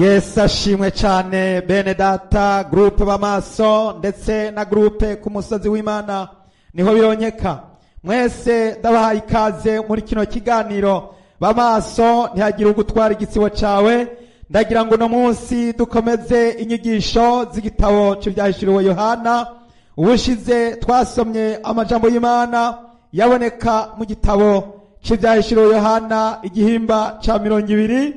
Yesu ashimwe cyane. Bene data, groupe b'amaso ndetse na groupe ku musozi w'Imana niho bironyeka, mwese ndabahaye ikaze muri kino kiganiro. B'amaso, ntihagire ugutwara igitsibo cyawe. Ndagira ngo uno munsi dukomeze inyigisho z'igitabo cy'ibyahishuriwe Yohana. Ubushize twasomye amajambo y'Imana yaboneka mu gitabo cy'ibyahishuriwe Yohana, igihimba cya 20.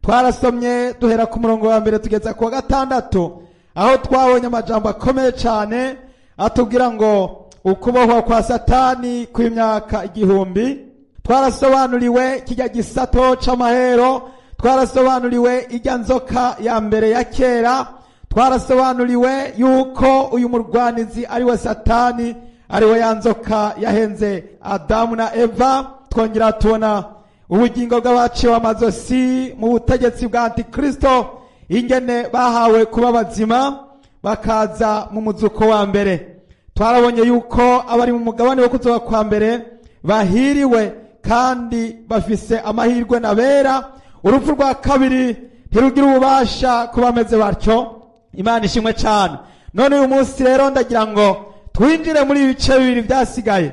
Twarasomye duhera ku murongo wa 1 tugeza ku wa 6, aho twabonye amajambo akomeye cyane atubwira ngo ukubohwa kwa Satani kw'imyaka 1000. Twarasobanuriwe kijya gisato c'amahero, twarasobanuriwe ijya nzoka ya mbere ya kera, twarasobanuriwe yuko uyu murwanizi ari we Satani, ari we ya nzoka yahenze Adamu na Eva. Twongera tubona ubugingo bw'abaciwe amazosi mu butegetsi bwa Antikristo, ingene bahawe kuba bazima bakaza mu muzuko wa mbere. Twarabonye yuko abari mu mugabane wo kuzoba kwa mbere bahiriwe kandi bafise amahirwe nabera. Urupfu rwa kabiri ntirugira ububasha ku bameze batyo. Imana ishimwe cyane. None uyu munsi rero ndagira ngo twinjire muri ibice bibiri byasigaye.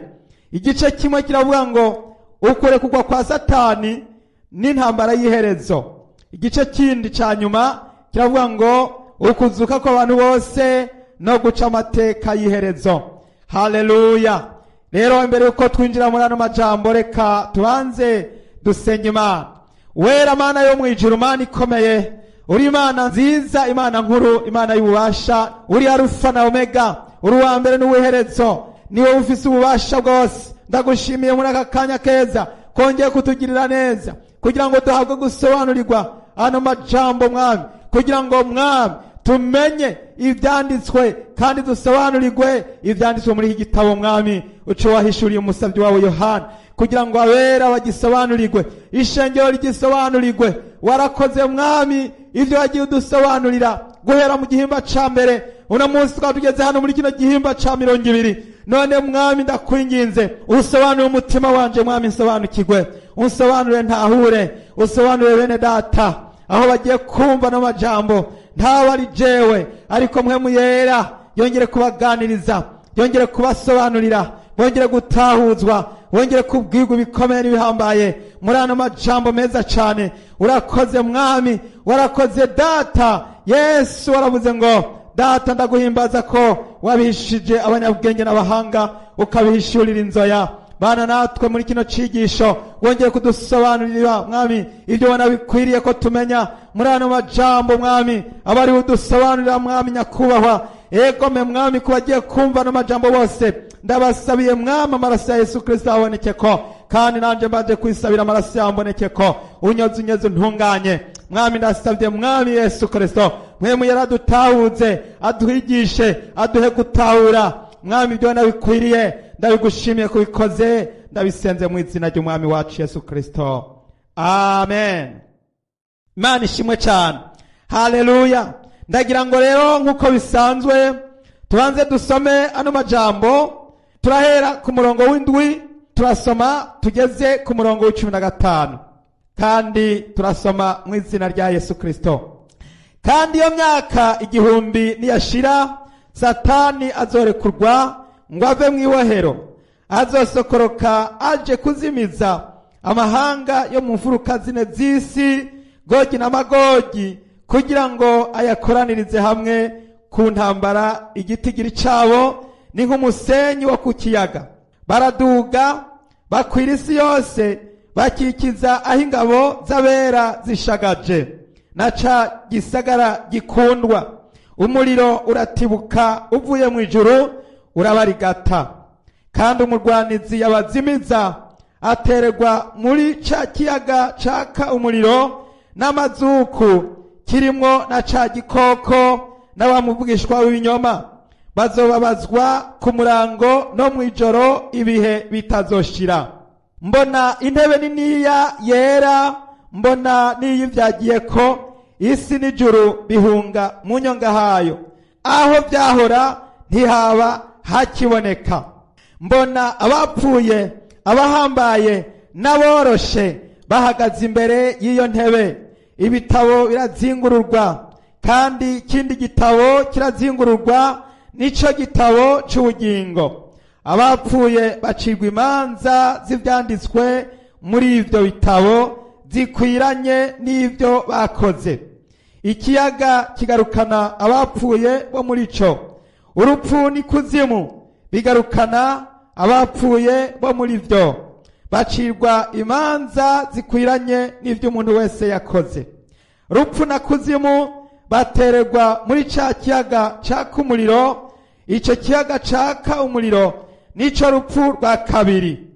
Igice kimwe kiravuga ngo ukurekugwa kwa Satani n'intambara y'iherezo. Igice kindi cya nyuma kiravuga ngo ukuzuka kw'abantu bose no guca amateka y'iherezo. Haleluya! Rero imbere yuko twinjira muri ano majambo, reka tubanze dusenge Imana. Wera Mana yo mu ijuru, Mana ikomeye, uri Imana nziza, Imana nkuru, Imana y'ububasha, uri Arufa na Omega, uri uwa mbere n'uw'iherezo, ni wowe ufise ububasha bwose. Ndagushimiye muri aka kanya keza kongeye kutugirira neza kugira ngo duhabwe gusobanurirwa ano majambo, Mwami, kugira ngo, Mwami, tumenye ibyanditswe kandi dusobanurirwe ibyanditswe muri iki gitabo, Mwami, uco wahishuriye umusabyi wawe Yohana, kugira ngo abera bagisobanurirwe, ishengero rigisobanurirwe. Warakoze, Mwami, ibyo wagiye udusobanurira guhera mu gihimba ca mbere. Uno munsi twaba tugeze hano muri kino gihimba ca 20. None, Mwami, ndakwinginze usobanure umutima wanje, Mwami, nsobanukirwe, unsobanure ntahure, usobanure bene data aho bagiye kumva n'amajambo. Ntaba ari jewe, ariko mwe muyera yongere kubaganiriza, yongere kubasobanurira, bongere gutahuzwa, bongere kubwirwa ibikomeye n'ibihambaye muri ano majambo meza cyane. Urakoze, Mwami, warakoze, Data. Yesu waravuze ngo: "Data, ndaguhimbaza ko wabihishije abanyabwenge n'abahanga, ukabihishurira inzoya." Bana natwe muri kino cigisho, wongeye kudusobanurira, Mwami, ibyo ubona bikwiriye ko tumenya muri ano majambo. Mwami, aba ari udusobanurira, Mwami nyakubahwa. Egome, Mwami, ku bagiye kumva ano majambo bose, ndabasabiye, Mwami, amaraso ya Yesu Kristo aboneke ko, kandi nanje mbaje kwisabira amaraso yamboneke ko. Unyoze, unyeze, untunganye, Mwami. Ndasabye, Mwami Yesu Kristo, mwemu yaradutahuze, aduhigishe, aduhe gutahura, Mwami, ibyo nabikwiriye. Ndabigushimiye kubikoze, ndabisenze mu izina ry'Umwami wacu Yesu Kristo, amen. Imana ishimwe cyane. Haleluya! Ndagira ngo rero, nk'uko bisanzwe, tubanze dusome ano majambo. Turahera ku murongo w'7, turasoma tugeze ku murongo w'15, kandi turasoma mu izina rya Yesu Kristo. Kandi iyo myaka 1000 niyashira, Satani azorekurwa ngo ave mu ibohero, azosokoroka aje kuzimiza amahanga yo mu mfuruka zine z'isi, Gogi na Magogi, kugira ngo ayakoranirize hamwe ku ntambara. Igitigiri cabo ni nk'umusenyi wo ku kiyaga. Baraduga bakwira isi yose, bakikiza aho ingabo z'abera zishagaje na ca gisagara gikundwa. Umuriro uratibuka uvuye mu ijuru urabarigata. Kandi umurwanizi yabazimiza atererwa muri ca kiyaga caka umuriro n'amazuku, kirimwo na ca gikoko n'abamuvugishwa w'ibinyoma. Bazobabazwa ku murango no mw'ijoro ibihe bitazoshira. Mbona intebe niniya yera, mbona n'iy'ivyagiyeko. Isi n'ijuru bihunga mu nyonga hayo, aho vyahora ntihaba hakiboneka. Mbona abapfuye, abahambaye n'aboroshe, bahagaze imbere y'iyo ntebe. Ibitabo birazingururwa, kandi ikindi gitabo kirazingururwa, nico gitabo c'ubugingo. Abapfuye bacirwa imanza z'ivyanditswe muri ivyo bitabo zikwiranye n'ivyo bakoze. Ikiyaga kigarukana abapfuye bo muri co, urupfu n'ikuzimu bigarukana abapfuye bo muri vyo, bacirwa imanza zikwiranye n'ivyo umuntu wese yakoze. Rupfu na kuzimu batererwa muri ca kiyaga caka umuriro. Ico kiyaga caka umuriro nico rupfu rwa kabiri.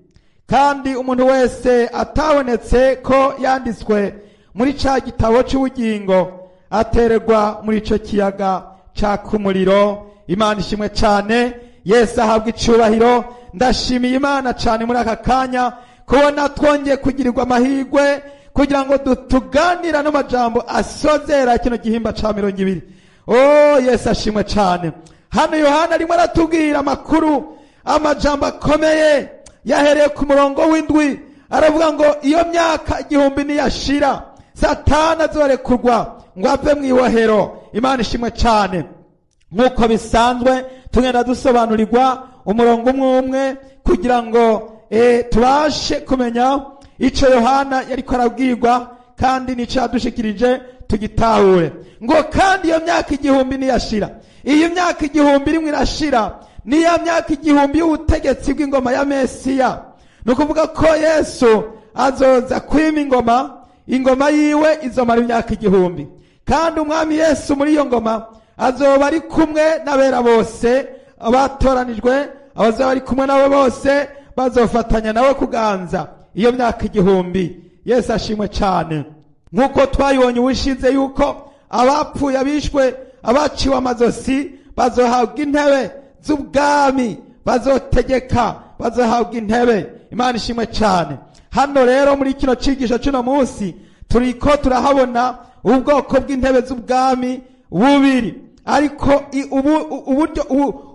Kandi umuntu wese atabonetse ko yanditswe muri ca gitabo c'ubugingo atererwa muri ico kiyaga caka umuriro. Imana ishimwe cane, Yesu ahabwa icubahiro. Ndashimiye Imana cane muri aka kanya kubona twongeye kugirirwa amahirwe kugira ngo tuganira n'amajambo asozera kino gihimba ca 20. Oh, Yesu ashimwe cane. Hano Yohana arimo aratubwira amakuru, amajambo akomeye. Yahereye ku murongo w'indwi aravuga ngo iyo myaka 1000 niyashira, Satani azorekurwa ngo ave mw'ibohero. Imana ishimwe cane. Nk'uko bisanzwe tugenda dusobanurirwa umurongo umwe umwe kugira ngo tubashe kumenya ico Yohana yariko arabwirwa kandi nico yadushikirije tugitahure. Ngo kandi iyo myaka 1000 niyashira, iyi myaka 1000 irimwo irashira, niya myaka 1000 y'ubutegetsi bw'ingoma ya Mesiya. Ni ukuvuga ko Yesu azoza kwima ingoma, ingoma yiwe izomara imyaka 1000, kandi umwami Yesu muri iyo ngoma azoba ari kumwe n'abera bose abatoranijwe, abazoba bari kumwe nabo bose bazofatanya nawe kuganza iyo myaka 1000. Yesu ashimwe cane. Nk'uko twayibonye ubushize yuko abapfuye, abishwe, abaciwe amazosi bazohabwa intebe z'ubwami, bazotegeka, bazohabwa intebe. Imana ishimwe cane. Hano rero muri kino cigisho c'uno munsi turiko turahabona ubwoko bw'intebe z'ubwami bubiri, ariko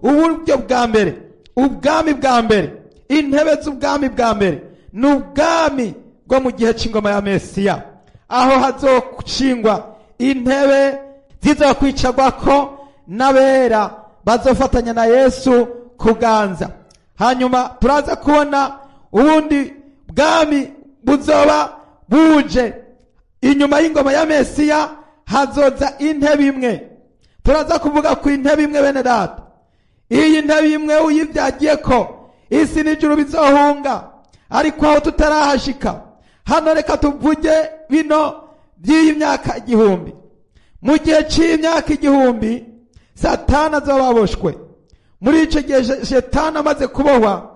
uburyo bwa mbere, ubwami bwa mbere, intebe z'ubwami bwa mbere ni ubwami bwo mu gihe c'ingoma ya Mesiya, aho hazoshingwa intebe zizokwicarwako n'abera bazofatanya na Yesu kuganza. Hanyuma turaza kubona ubundi bwami buzoba buje inyuma y'ingoma ya Mesiya, hazoza intebe imwe. Turaza kuvuga ku intebe imwe, bene data. Iyi ntebe imwe uyivyagiye ko isi n'ijuru bizohunga, ariko aho tutarahashika hano reka tuvuge bino by'iyi myaka 1000. Mu gihe c'imyaka 1000 Satani azoba aboshwe. Muri ico gihe Shetani amaze kubohwa,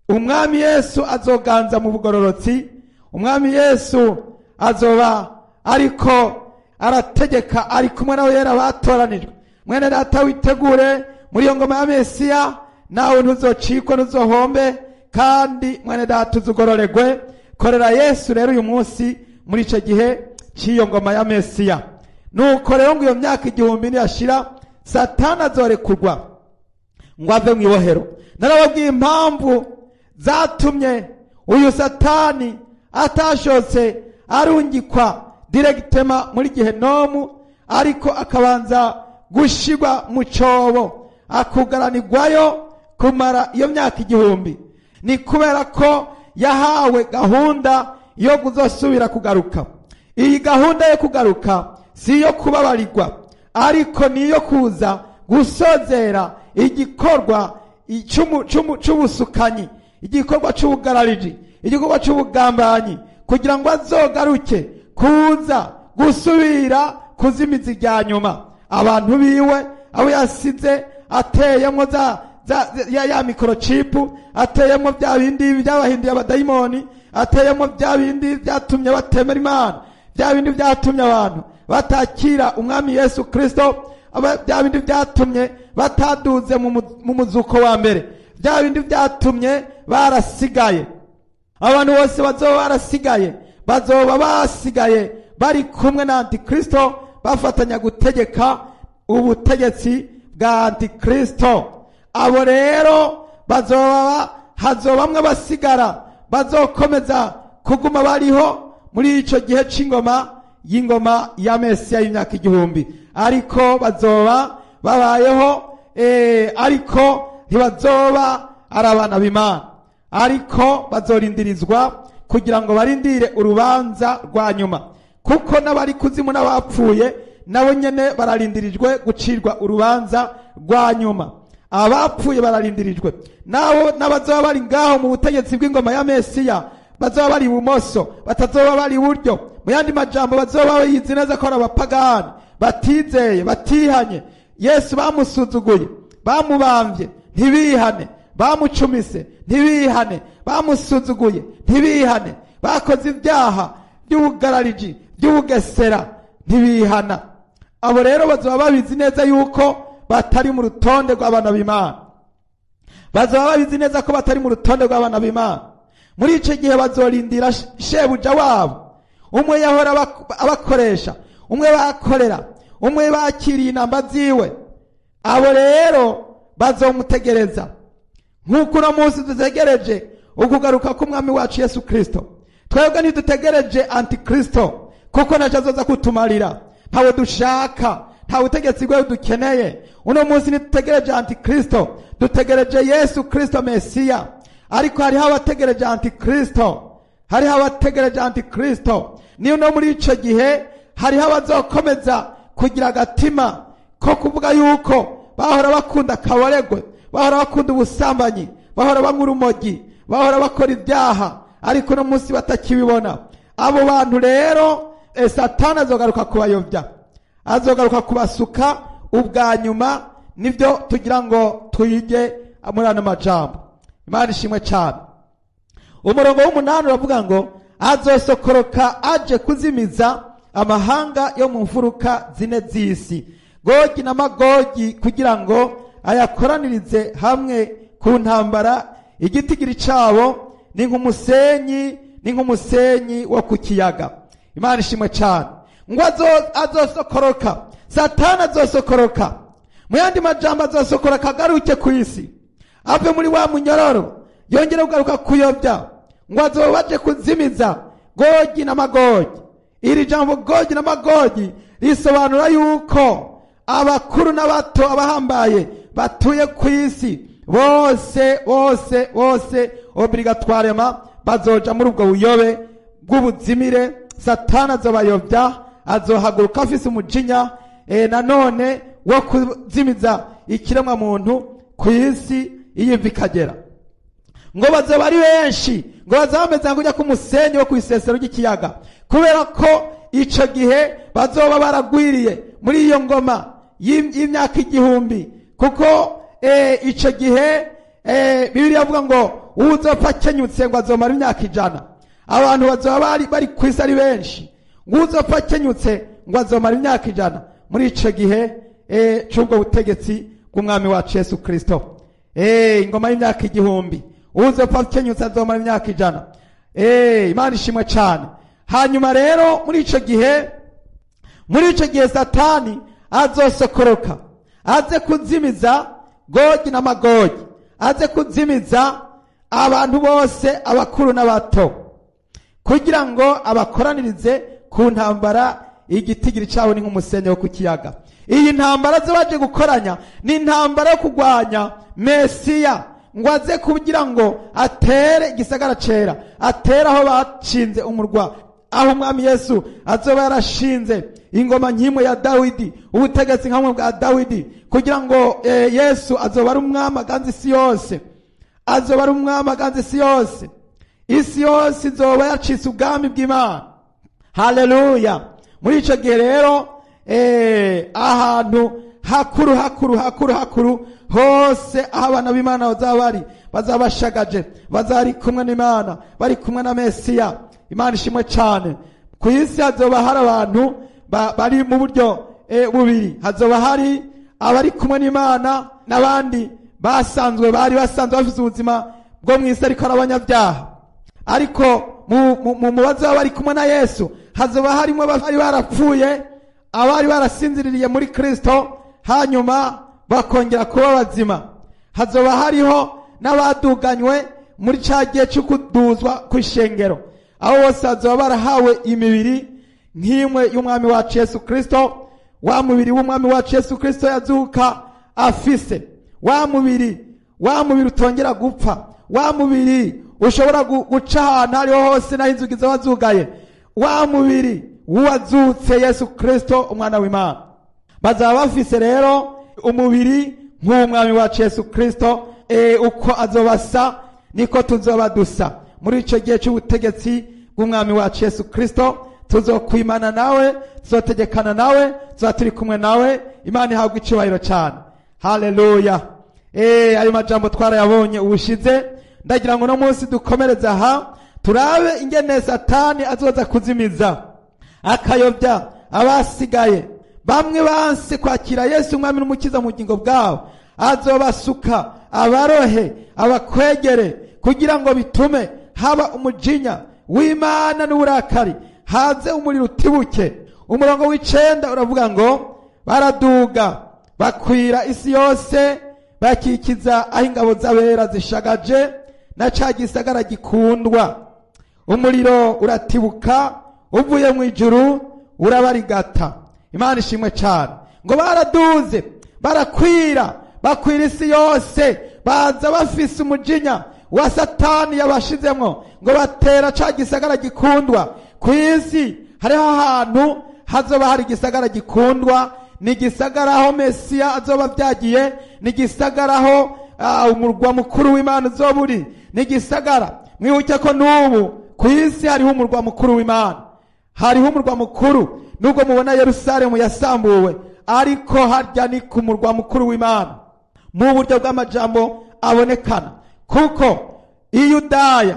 umwami Yesu azoganza mu bugororotsi. Umwami Yesu azoba ariko arategeka, ari kumwe nawe yera batoranijwe. Mwene data, witegure muri iyo ngoma ya Mesiya, nawe ntuzocikwe, ntuzohombe, kandi mwene data uzugororegwe. Korera Yesu rero uyu munsi muri ico gihe c'iyo ngoma ya Mesiya. Nuko rero ngo iyo myaka 1000 niyashira, Satani azorekurwa ngo ave mw'ibohero. Narababwiye impamvu zatumye uyu Satani atashotse arungikwa directement muri gehenomu, ariko akabanza gushigwa mu cobo akugaranirwayo kumara iyo myaka 1000. Ni kubera ko yahawe gahunda yo kuzosubira kugaruka. Iyi gahunda yo kugaruka si iyo kubabarirwa, ariko niyo kuza gusozera igikorwa c'ubusukanyi, igikorwa c'ubugarariji, igikorwa c'ubugambanyi, kugira ngo azogaruke kuza gusubira kuzimiza irya nyuma abantu biwe, abo yasize ateyemwo ya mikorochipu, ateyemwo bya bindi byabahinduye abadayimoni, ateyemwo bya bindi byatumye batemera Imana, bya bindi byatumye abantu batakira umwami Yesu Kristo, bya bindi byatumye bataduze mu muzuko wa mbere, bya bindi byatumye barasigaye. Abantu bose bazoba barasigaye, bazoba basigaye bari kumwe na Antikristo, bafatanya gutegeka ubutegetsi bwa Antikristo. Abo rero bazoba hazobamwe basigara bazokomeza kuguma bariho muri ico gihe c'ingoma y'ingoma ya Mesiya y'imyaka 1000, ariko bazoba babayeho, ariko ntibazoba ari abana b'Imana, ariko bazorindirizwa kugira ngo barindire urubanza rwa nyuma, kuko n'abari kuzimu n'abapfuye nabo nyene bararindirijwe gucirwa urubanza rwa nyuma. Abapfuye bararindirijwe, nabo n'abazoba bari ngaho mu butegetsi bw'ingoma ya Mesiya bazoba bari ibumoso, batazoba bari iburyo. Mu yandi majambo, bazoba bayizi neza ko ari abapagani batizeye, batihanye. Yesu bamusuzuguye, bamubamvye ntibihane, bamucumise ntibihane, bamusuzuguye ntibihane, bakoze ibyaha by'ubugarariji by'ubugesera ntibihana. Abo rero bazoba babizi neza yuko batari mu rutonde rw'abana b'Imana, bazoba babizi neza ko batari mu rutonde rw'abana b'Imana. Muri ico gihe bazorindira shebuja wabo, umwe yahora abakoresha, umwe bakorera, umwe bakiriye inamba ziwe. Abo rero bazomutegereza nk'uko uno munsi dutegereje ukugaruka k'umwami wacu Yesu Kristo. Twebwe ntidutegereje antikristo, kuko ntacyo azoza kutumarira, ntawe dushaka, nta butegetsi bwe dukeneye. Uno munsi ntitutegereje antikristo, dutegereje Yesu Kristo Mesiya. Ariko hariho abategereje antikristo, hariho abategereje antikristo. Niyo no muri ico gihe hariho abazokomeza kugira agatima ko kuvuga yuko bahora bakunda kaboregwe, bahora bakunda ubusambanyi, bahora banywa urumogi, bahora bakora ibyaha, ariko uno munsi batakibibona. Abo bantu rero Satani azogaruka kubayobya, azogaruka kubasuka ubwa nyuma. Nivyo tugira ngo tuyige muri ano majambo. Imana ishimwe cyane. Umurongo w'umunani uravuga ngo azosokoroka aje kuzimiza amahanga yo mu mfuruka zine z'isi, Gogi na Magogi, kugira ngo ayakoranirize hamwe ku ntambara. Igitigiri cabo ni nk'umusenyi, ni nk'umusenyi wo ku kiyaga. Imana ishimwe cyane. Ngo azosokoroka, Satani azosokoroka. Mu yandi majambo, azosokoroka agaruke ku isi, ave muri wa munyororo, yongere kugaruka kuyobya. Ngo azoba baje kuzimiza Gogi na Magogi. Iri jambo Gogi na Magogi risobanura yuko abakuru n'abato, abahambaye batuye ku isi bose bose bose obligatoirement bazoja muri ubwo buyobe bw'ubuzimire. Satani azobayobya, azohaguruka afise umujinya nanone wo kuzimiza ikiremwa muntu ku isi iyo ikagera. Ngo bazoba ari benshi, ngo bazaba bameze nk'ujya k'umusenyi wo kw'isesero ry'ikiyaga, kubera ko ico gihe bazoba baragwiriye muri iyo ngoma y'imyaka 1000. Kuko ico gihe Bibiliya avuga ngo uwuzopfa akenyutse ngo azomara imyaka 100. Abantu bazoba bari ku isi ari benshi, ngo uwuzopfa akenyutse ngo azomara imyaka 100 muri ico gihe c'ubwo butegetsi bw'umwami wacu Yesu Kristo. Ingoma y'imyaka 1000, uwuzopfa akenyutse azomara imyaka 100. Imana ishimwe cyane. Hanyuma rero muri ico gihe Satani azosokoroka aze kuzimiza Gogi na Magogi, aze kuzimiza abantu bose, abakuru n'abato, kugira ngo abakoranirize ku ntambara. Igitigiri cabo ni nk'umusenyi wo ku kiyaga. Iyi ntambara zo baje gukoranya ni intambara yo kurwanya Mesiya, ngo aze kugira ngo atere igisagara cera, atere aho bashinze umurwa, aho umwami Yesu azoba yarashinze ingoma nk'imwe ya Dawidi, ubutegetsi nkamwe bwa Dawidi, kugira ngo Yesu azoba ari umwami aganza isi yose, azoba ari umwami aganza isi yose. Isi yose izoba yacitse ubwami bw'Imana. Haleluya. Muri ico gihe rero ahantu hakuru hakuru hakuru hakuru hose aho abana b'Imana bazaba bari, bazaba bashagaje, bazaba bari kumwe n'Imana, bari kumwe na Mesiya. Imana ishimwe cyane. Ku isi hazoba hari abantu bari mu buryo bubiri. Hazoba hari abari kumwe n'Imana n'abandi basanzwe bari basanzwe bafite ubuzima bwo mu isi ariko ari abanyabyaha. Ariko mu bazoba bari kumwe na Yesu hazoba harimo abari barapfuye, abari barasinziririye muri Kristo, hanyuma bakongera kuba bazima. Hazoba hariho n'abaduganywe muri ca gihe cyo kuduzwa kw'ishengero, abo bose bazoba barahawe imibiri Nk'imwe y'umwami wacu Yesu Kristo, wa mubiri w'umwami wacu Yesu Kristo yazuka afise, wa mubiri, wa mubiri utongera gupfa, wa mubiri ushobora guca ahantu ariho hose naho inzugi zoba zugaye, wa mubiri w'uwazutse Yesu Kristo umwana w'Imana. Bazaba bafise rero umubiri nk'umwami wacu Yesu Kristo, uko azobasa niko tuzoba dusa muri ico gihe c'ubutegetsi bw'umwami wacu Yesu Kristo. Tuzokwimana nawe, tuzotegekana nawe, tuzoba turi kumwe nawe. Imana ihabwa icubahiro cyane. Haleluya. Ayo majambo twarayabonye ubushize. Ndagira ngo no munsi dukomereze aha, turabe ingene Satani azoza kuzimiza akayobya abasigaye bamwe banse kwakira Yesu umwami n'umukiza mu bugingo bwabo. Azobasuka abarohe abakwegere kugira ngo bitume haba umujinya w'Imana n'uburakari, haze umuriro utibuke. Umurongo w'9 uravuga ngo baraduga bakwira isi yose, bakikiza aho ingabo z'abera zishagaje na ca gisagara gikundwa. Umuriro uratibuka uvuye mu ijuru urabarigata. Imana ishimwe cyane. Ngo baraduze barakwira, bakwira isi yose, baza bafise umujinya wa Satani yabashizemwo, ngo batera ca gisagara gikundwa. Ku isi hariho ahantu hazoba hari igisagara gikundwa, ni igisagara aho Mesiya azoba vyagiye, ni igisagara aho umurwa mukuru w'Imana uzoba uri, ni igisagara. Mwibuke ko n'ubu ku isi hariho umurwa mukuru w'Imana, hariho umurwa mukuru. Nubwo mubona Yerusalemu yasambuwe, ariko harya ni ku murwa mukuru w'Imana mu buryo bw'amajambo abonekana, kuko Iyudaya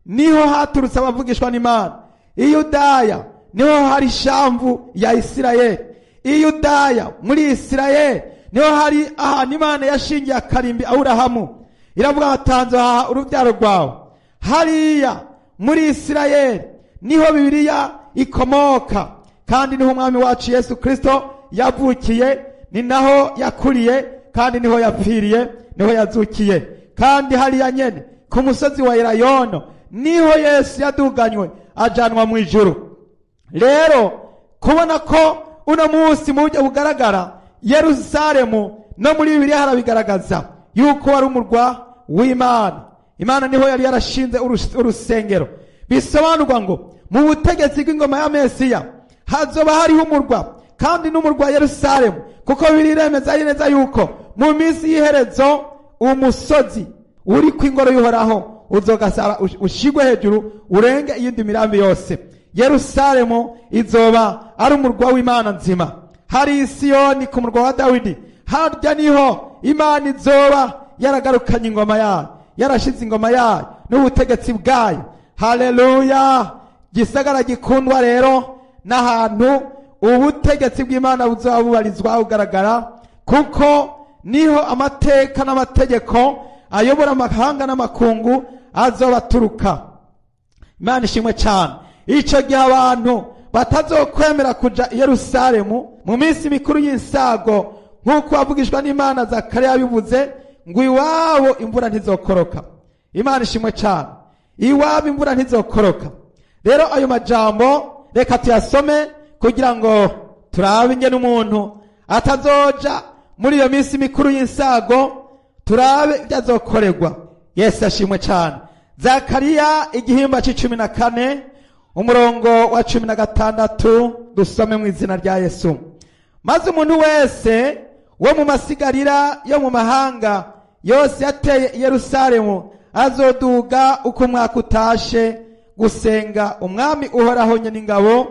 niho haturutse abavugishwa n'Imana, Iyudaya niho hari shamvu ya Isirayeli, Iyudaya muri Isirayeli niho hari ahantu Imana yashingiye akarimbi Aburahamu, iravuga batanze aha urubyaro rwawe. Hariya muri Isirayeli niho Bibiliya ikomoka, kandi niho umwami wacu Yesu Kristo yavukiye, ni naho yakuriye, kandi niho yapfiriye, niho yazukiye. Kandi hariya nyene ku musozi wa Elayono niho Yesu yaduganywe ajanwa mu ijuru. Rero kubona ko uno munsi mu buryo bugaragara Yerusalemu no muri Bibiliya harabigaragaza yuko wari umurwa w'Imana. Imana niho yari yarashinze urusengero. Bisobanurwa ngo mu butegetsi bw'ingoma ya Mesiya hazoba hariho umurwa, kandi n'umurwa wa Yerusalemu, kuko biriremeza neza yuko mu minsi y'iherezo umusozi uri ku ingoro y'Uhoraho uzogasaba ushigwe hejuru urenge iyindi mirambi yose. Yerusalemu izoba ari umurwa w'Imana nzima. Hari Isiyoni ku murwa wa Dawidi, harya niho Imana izoba yaragarukanye ingoma yayo, yarashize ingoma yayo n'ubutegetsi bwayo. Haleluya. Gisagara gikundwa rero n'ahantu ubutegetsi bw'Imana buzoba bubarizwa bugaragara, kuko niho amateka n'amategeko ayobora amahanga n'amakungu azobaturuka. Imana ishimwe cyane. Ico gihe abantu batazokwemera kuja i Yerusalemu mu minsi mikuru y'insago, nk'uko avugishwa n'Imana Zakariya yabivuze ngo iwabo imvura ntizokoroka. Imana ishimwe cyane. Iwabo imvura ntizokoroka. Rero ayo majambo reka tuyasome kugira ngo turabe ingene umuntu atazoja muri iyo minsi mikuru y'insago, turabe ibyo azokorerwa. Yesu ashimwe cyane. Zakariya igihimba c'14 umurongo wa 16 dusome mu izina rya Yesu. Maze umuntu wese wo mu masigarira yo mu mahanga yose yateye Yerusalemu azoduga uko umwaka utashe gusenga umwami Uhoraho nyeningabo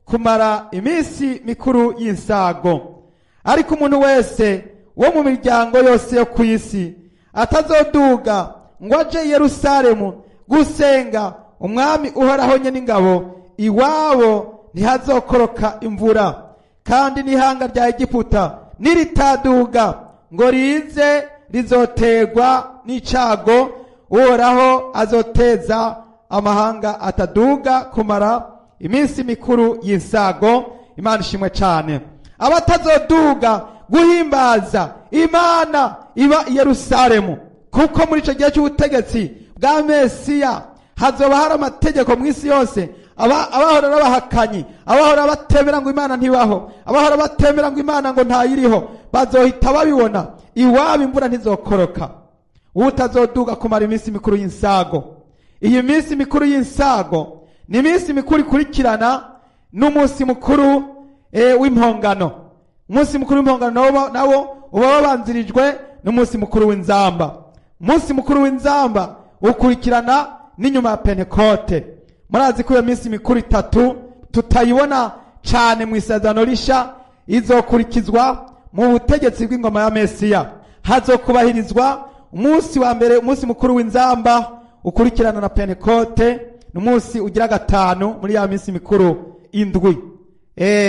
kumara iminsi mikuru y'insago. Ariko umuntu wese wo mu miryango yose yo ku isi atazoduga ngo aje Yerusalemu gusenga umwami Uhoraho nyeningabo, iwabo ntihazokoroka imvura. Kandi n'ihanga rya Egiputa niritaduga ngo rize rizotegwa n'icago, Uhoraho azoteza amahanga ataduga kumara iminsi mikuru y'insago. Imana ishimwe cyane. Abatazoduga guhimbaza Imana iba i Yerusalemu, kuko muri ico gihe cy'ubutegetsi bwa Mesiya hazoba hari amategeko mu isi yose Abahora bahakanyi, abahora batemera ngo Imana ntibaho, abahora batemera ngo Imana ngo ntayiriho, bazohita babibona. Iwabo imvura ntizokoroka. Utazoduga kumara iminsi mikuru y'insago. Iyi minsi mikuru y'insago ni iminsi mikuru ikurikirana n'umunsi mukuru w'impongano. Umunsi mukuru w'impongano nawo uba wabanzirijwe n'umunsi mukuru w'inzamba. Umunsi mukuru w'inzamba ukurikirana n'inyuma ya Pentekote. Murazi ko iyo minsi mikuru itatu tutayibona cyane mu isezerano risha, izokurikizwa mu butegetsi bw'ingoma ya Mesiya. Hazokubahirizwa umunsi wa mbere, umunsi mukuru w'inzamba ukurikirana na Pentekote, n'umunsi ugira gatanu muri ya minsi mikuru indwi.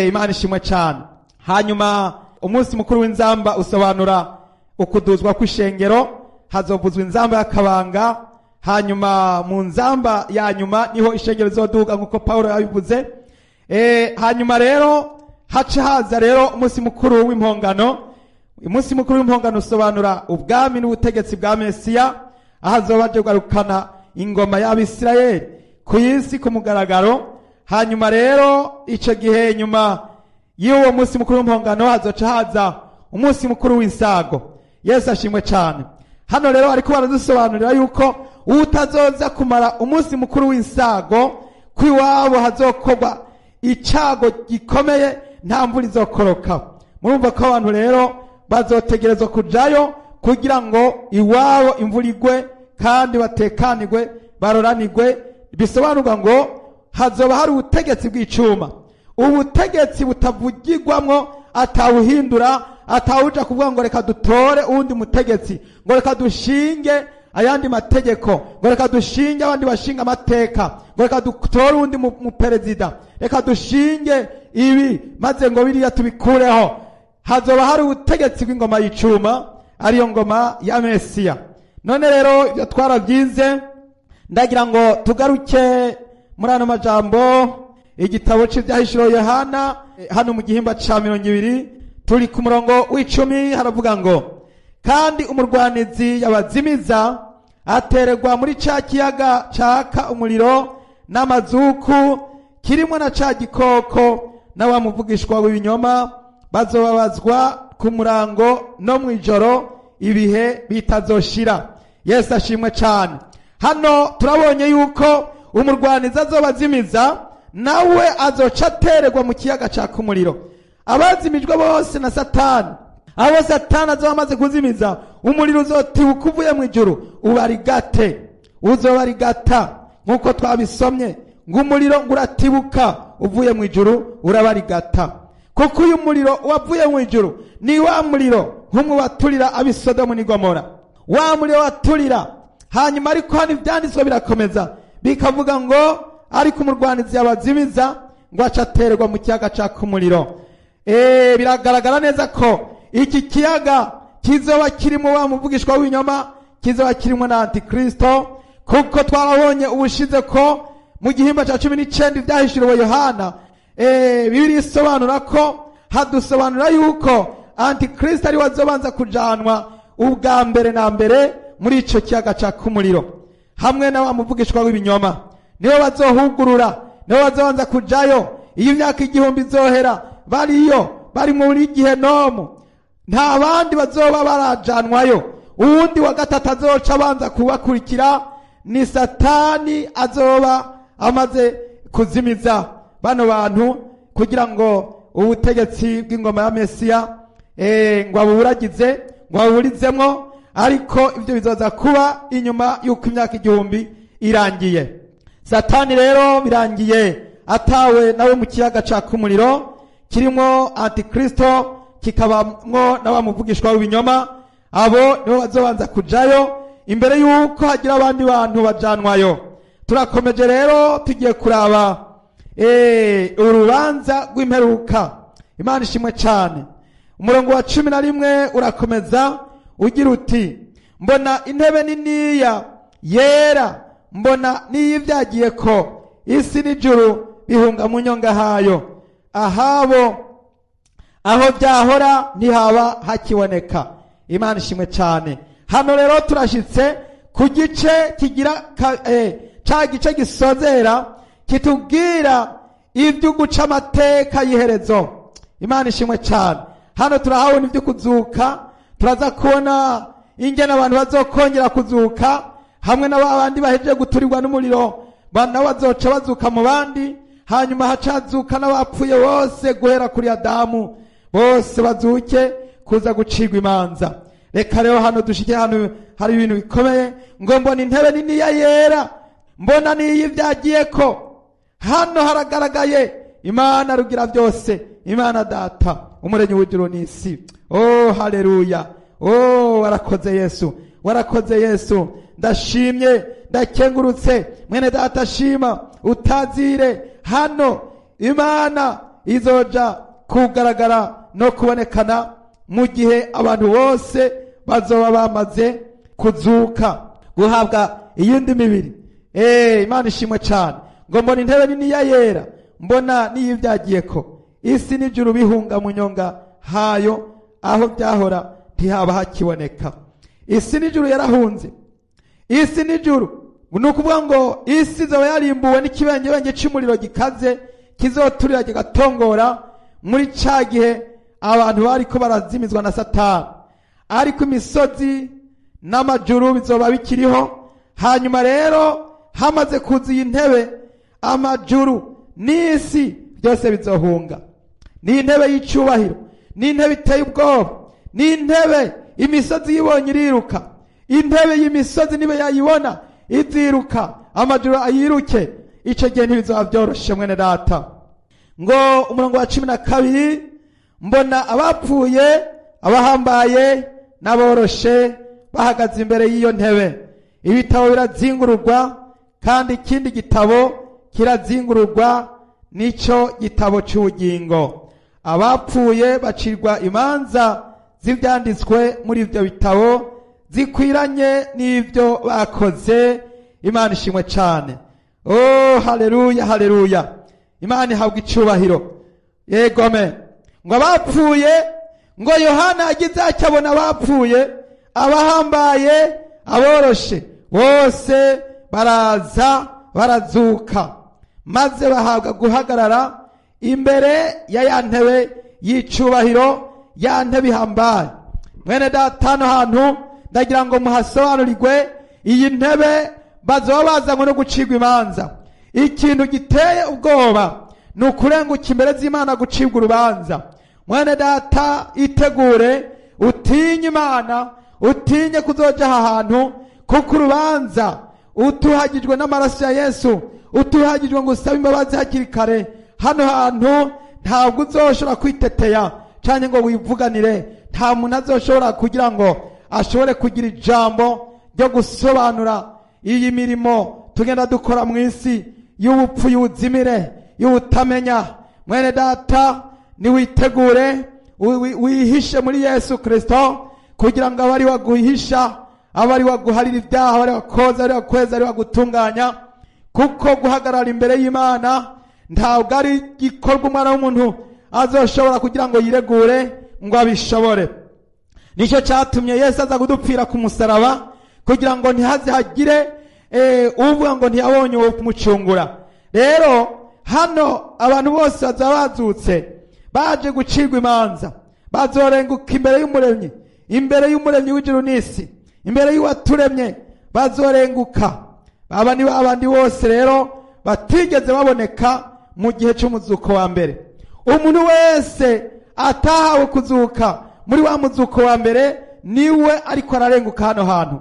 Imana ishimwe cyane. Hanyuma umunsi mukuru w'inzamba usobanura ukuduzwa kw'ishengero, hazovuzwa inzamba y'akabanga. Hanyuma mu nzamba ya nyuma niho ishengero rizoduga nk'uko Paulo yabivuze. Hanyuma rero haca haza rero umunsi mukuru w'impongano. Umunsi mukuru w'impongano usobanura ubwami n'ubutegetsi bwa Mesiya, aho azoba aje kugarukana ingoma y'Abisirayeli ku isi ku mugaragaro. Hanyuma rero ico gihe nyuma y'uwo munsi mukuru w'impongano hazoca haza umunsi mukuru w'insago. Yesu ashimwe cyane. Hano rero ariko baradusobanurira yuko utazoza kumara umunsi mukuru w'insago kwiwabo hazokorwa icago gikomeye, nta mvura izokoroka. Murumva ko abantu rero bazotegerezwa kujayo kugira ngo iwabo imvura igwe kandi batekanirwe, baroranirwe. Bisobanurwa ngo hazoba hari ubutegetsi bw'icuma, ubutegetsi butavugirwamwo, atawuhindura, atawuja kuvuga ngo reka dutore uwundi mutegetsi, ngo reka dushinge ayandi mategeko, ngo reka dushinge abandi bashinga amateka, ngo reka dutore uwundi muperezida, reka dushinge ibi maze ngo biriya tubikureho. Hazoba hari ubutegetsi bw'ingoma y'icuma, ariyo ngoma ya Mesiya. None rero ibyo twarabyize, ndagira ngo tugaruke muri ano majambo. Igitabo c'Ivyahishuriwe Yohana, hano mu gihimba ca 20 turi ku murongo w'icumi, haravuga ngo kandi umurwanizi yabazimiza atererwa muri ca kiyaga caka umuriro n'amazuku, kirimo na ca gikoko na wa muvugishwa w'ibinyoma, bazobabazwa ku murango no mw'ijoro ibihe bitazoshira. Yesu ashimwe cyane. Hano turabonye yuko umurwanizi azobazimiza nawe azoca atererwa mu kiyaga caka umuriro. Abazimijwe bose na Satani, abo Satani azoba amaze kuzimiza, umuriro uzotibuka uvuye mu ijuru ubarigate, uzobarigata nk'uko twabisomye ngo umuriro nguratibuka uvuye mu ijuru urabarigata. Kuko uyu muriro wavuye mu ijuru ni wa muriro nk'umwe waturira ab'i Sodomu n'i Gomora, wa muriro waturira. Hanyuma ariko hano ivyanditswe birakomeza bikavuga ngo ariko umurwanizi yabazimiza ngo aca atererwa mu kiyaga caka umuriro. Biragaragara neza ko iki kiyaga kizoba kirimo wa muvugishwa w'ibinyoma, kizoba kirimo na Antikristo, kuko twarabonye ubushize ko mu gihimba ca 19 ivyahishuriwe Yohana, Bibiliya isobanura ko hadusobanura yuko Antikristo ari we azobanza kujanwa ubwa mbere na mbere muri ico kiyaga caka umuriro hamwe na wa muvugishwa w'ibinyoma. Nibo bazohugurura, nibo bazobanza kujayo. Iyo imyaka 1000 izohera bariyo, bari muri gihenomu, nta bandi bazoba barajanwayo. Uwundi wa gatatu azoca abanza kubakurikira ni Satani, azoba amaze kuzimiza bano bantu kugira ngo ubutegetsi bw'ingoma ya Mesiya ngo abuburagize, ngo abuburizemwo. Ariko ibyo bizoza kuba inyuma y'uko imyaka 1000 irangiye. Satani rero birangiye atawe nawe mu kiyaga caka umuriro kirimo Antikristo, kikabamwo na wa muvugishwa w'ibinyoma. Abo nibo bazobanza kujayo imbere y'uko hagira abandi bantu bajanwayo. Turakomeje rero tugiye kuraba urubanza rw'imperuka. Imana ishimwe cyane. Umurongo wa 11 urakomeza ugira uti mbona intebe niniya yera, mbona n'iyivyagiye ko isi n'ijuru bihunga mu nyonga hayo, ahabo aho byahora ntihaba hakiboneka. Imana ishimwe cyane. Hano rero turashitse ku gice kigira ca gice gisozera Kitubwira ibyo guca amateka y'iherezo. Imana ishimwe cyane. Hano turahabona ibyo kuzuka, turaza kubona ingene abantu bazokongera kuzuka hamwe na babandi bahejeje guturirwa n'umuriro, nabo bazoca bazuka mu bandi, hanyuma hacazuka n'abapfuye bose guhera kuri Adamu, bose bazuke kuza gucirwa imanza. Reka rero hano dushike hano hari ibintu bikomeye. Ngo mbona intebe nini ya yera, mbona n'iyivyagiyeko. Hano haragaragaye Imana rugira byose, Imana Data umuremyi w'ijuru n'isi. Oh haleluya, oh warakoze Yesu, warakoze Yesu. Ndashimye, ndakengurutse. Mwene Data shima utazire. Hano Imana izoja kugaragara no kubonekana mu gihe abantu bose bazoba bamaze kuzuka, guhabwa iyindi mibiri. Imana ishimwe cyane. Ngo mbona intebe nini ya yera, mbona n'iyivyagiyeko. Isi n'ijuru bihunga mu nyonga hayo, aho byahora ntihaba hakiboneka. Isi n'ijuru yarahunze. Isi n'ijuru ni ukuvuga ngo isi izoba yarimbuwe n'ikibengebenge c'umuriro gikaze kizoturira kigatongora muri ca gihe abantu bariko barazimizwa na Satani. Ariko imisozi n'amajuru bizoba bikiriho. Hanyuma rero hamaze kuza iyi ntebe, amajuru n'isi byose bizohunga. Ni intebe y'icubahiro, ni intebe iteye ubwoba, ni intebe imisozi yibonye iriruka. Intebe y'imisozi nibe yayibona iziruka, amajuru ayiruke. Ico gihe ntibizoba byoroshe mwene Data. Ngo umurongo wa 12, mbona abapfuye, abahambaye n'aboroshe bahagaze imbere y'iyo ntebe. Ibitabo birazingururwa, kandi ikindi gitabo kirazingururwa, nico gitabo c'ubugingo. Abapfuye bacirwa imanza z'ivyanditswe muri ivyo bitabo zikwiranye n'ivyo bakoze. Imana ishimwe cyane. Oh haleluya, haleluya. Imana ihabwa icubahiro. Yegome. Ngo abapfuye, ngo Yohana agize acyabona abapfuye, abahambaye, aboroshe, bose baraza barazuka, maze bahabwa guhagarara imbere ya ya ntebe y'icubahiro, ya ntebe ihambaye. Mwene Data, hano hantu ndagira ngo muhasobanurirwe. Iyi ntebe bazoba bazanywe no gucirwa imanza. Ikintu giteye ubwoba ni ukurenguka imbere z'Imana gucibwa urubanza. Mwene Data, itegure, utinye Imana, utinye kuzoja aha hantu, kuko urubanza utuhagijwe n'amaraso ya Yesu, utuhagijwe ngo usabe imbabazi hakiri kare. Hano hantu ntabwo uzoshobora kwiteteya canke ngo wivuganire. Nta muntu azoshobora kugira ngo ashobore kugira ijambo ryo gusobanura iyi mirimo tugenda dukora mu isi y'ubupfu, y'ubuzimire, y'ubutamenya. Mwene Data, niwitegure, wihishe muri Yesu Kristo, kugira ngo abari waguhisha, abari waguharira ibyaha, abari wakoza, abari wakweza, abari wagutunganya. Kuko guhagarara imbere y'Imana ntabwo ari igikorwa umwana w'umuntu azoshobora kugira ngo yiregure ngo abishobore. Nicyo cyatumye Yesu aza kudupfira ku musaraba, kugira ngo ntihaze hagire uvuga ngo ntiyabonye uwo kumucungura. Rero hano abantu bose bazaba bazutse baje gucirwa imanza, bazorenguka imbere y'umuremyi, imbere y'umuremyi w'ijuru n'isi, imbere y'uwaturemye bazorenguka. Aba ni babandi bose rero batigeze baboneka mu gihe cy'umuzuko wa mbere. Umuntu wese atahawe kuzuka muri wa muzuko wa mbere niwe ariko ararenguka hano hantu,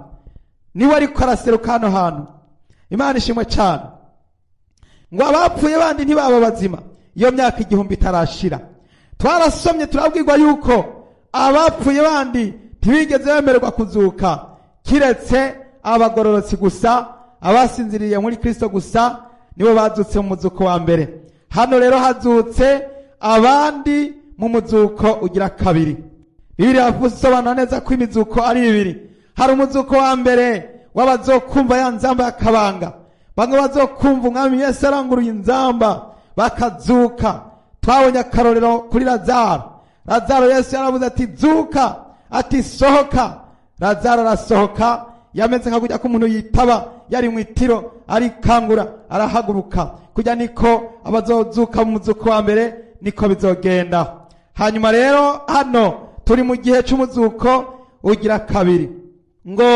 niwe ariko araseruka hano hantu. Imana ishimwe cyane. Ngo abapfuye bandi ntibaba bazima iyo myaka 1000 itarashira. Twarasomye turabwirwa yuko abapfuye bandi ntibigeze bemererwa kuzuka, kiretse abagororotsi gusa, abasinziriye muri Kristo gusa nibo bazutse mu muzuko wa mbere. Hano rero hazutse abandi mu muzuko ugira kabiri. Bibiliya isobanura neza ko imizuko ari ibiri. Hari umuzuko wa mbere w'abazokumva ya nzamba y'akabanga, bamwe bazokumva umwami Yesu aranguruye inzamba bakazuka. Twabonye akarorero kuri Lazaro. Lazaro Yesu yaravuze ati zuka, ati sohoka. Lazaro arasohoka. Yameze nka kujya k'umuntu yitaba yari mu itiro, arikangura arahaguruka. Kujya niko abazozuka mu muzuko wa mbere niko bizogenda. Hanyuma rero hano turi mu gihe c'umuzuko ugira kabiri. Ngo